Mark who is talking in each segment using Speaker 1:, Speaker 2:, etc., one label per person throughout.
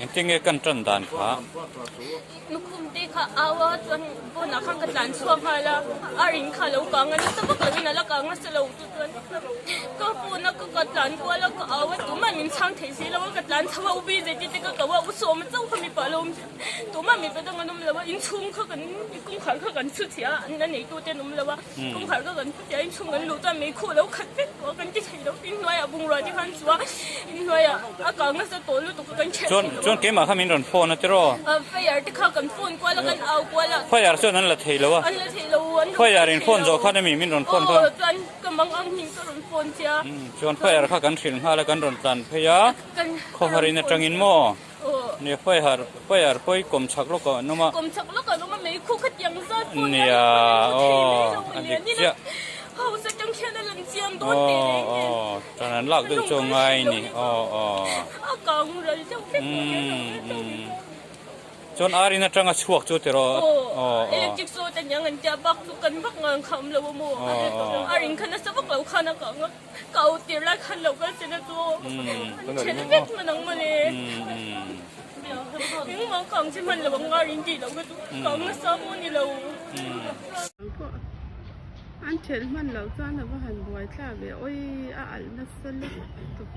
Speaker 1: Engtin nge kan tan dan kha?
Speaker 2: Nukhum te kha au a, chuan pawnah khan ka tlan chhuak nghal a, a rin kha a lo kang a, nasa vak lovin a la kang nasa lo chu chuan ka phone a ka tlan kual a, ka au a, tumah min chhang thei si lo a, ka tlan chho a, u BJT te ka ko a, u Sawma chauh kha mipa lo awm si. Tumah mipa dang an awm lo a, inchhung kha kan kawngkhar kha kan chhu chhia a, a neitu te an awm lo a, kawngkhar kha kan chhu chhia a, inchhung kan luh chuan meikhu a lo khat vek tawh a, kan ti thei lo, inhnuaiah bungrua te khan chu a, inhnuaiah a kang nasa tawh lutuk a kan chhiat thei lo a.
Speaker 1: Chuan keimah kha min rawn phone a tiraw?
Speaker 2: Fire te kha kan phone kual a, kan au kual a.
Speaker 1: Fire chuan an la thei lo a.
Speaker 2: An la thei lo, an rawn
Speaker 1: Fire in phone zawh khan ami min rawn phone kha?
Speaker 2: Aw, chuan ka mang ang hming ka rawn phone che a.
Speaker 1: Chuan fire kha kan hrilh nghal a, kan rawn tlan phei a, khawharin atangin maw? Nia fire fire pawi kawm chhak lawk ah an awm a.
Speaker 2: Kawm chhak lawk ah an awm a mei khu khatiang zat pawh
Speaker 1: nia aw a dik chiah.
Speaker 2: House atang khian a lang chiang dawn teh reng nen.
Speaker 1: Aw aw tan an lak deuh chu a ngai a ni aw aw.
Speaker 2: A kang ral deuh vek tawh hian a awm vek tawh.
Speaker 1: Chuan ar in atanga chhuak chu tiraw
Speaker 2: aw aw electric saw te aniang an tia bak chu kan vak ngang kha awm lo a maw ar in kha nasa vak lo khan a kang a. Ka au tir lai khan lo kal se na chu then vek hman ang mawle. Engmah kang che hman lo ang ngar in tih lo kha chu kang nasa pawh ni lo.
Speaker 3: An thelh hman loh chuan a va han buai thlak ve awi a alh nasa lutuk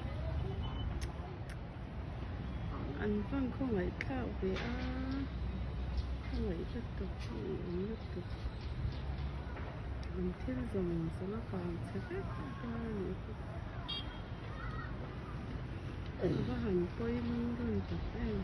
Speaker 3: an van khawngaih thlak ve a khawngaih lutuk khawngaih awm lutuk. An thil zawng zawng a kang chhe vek a nih hi. A va han pawi lung run tak em.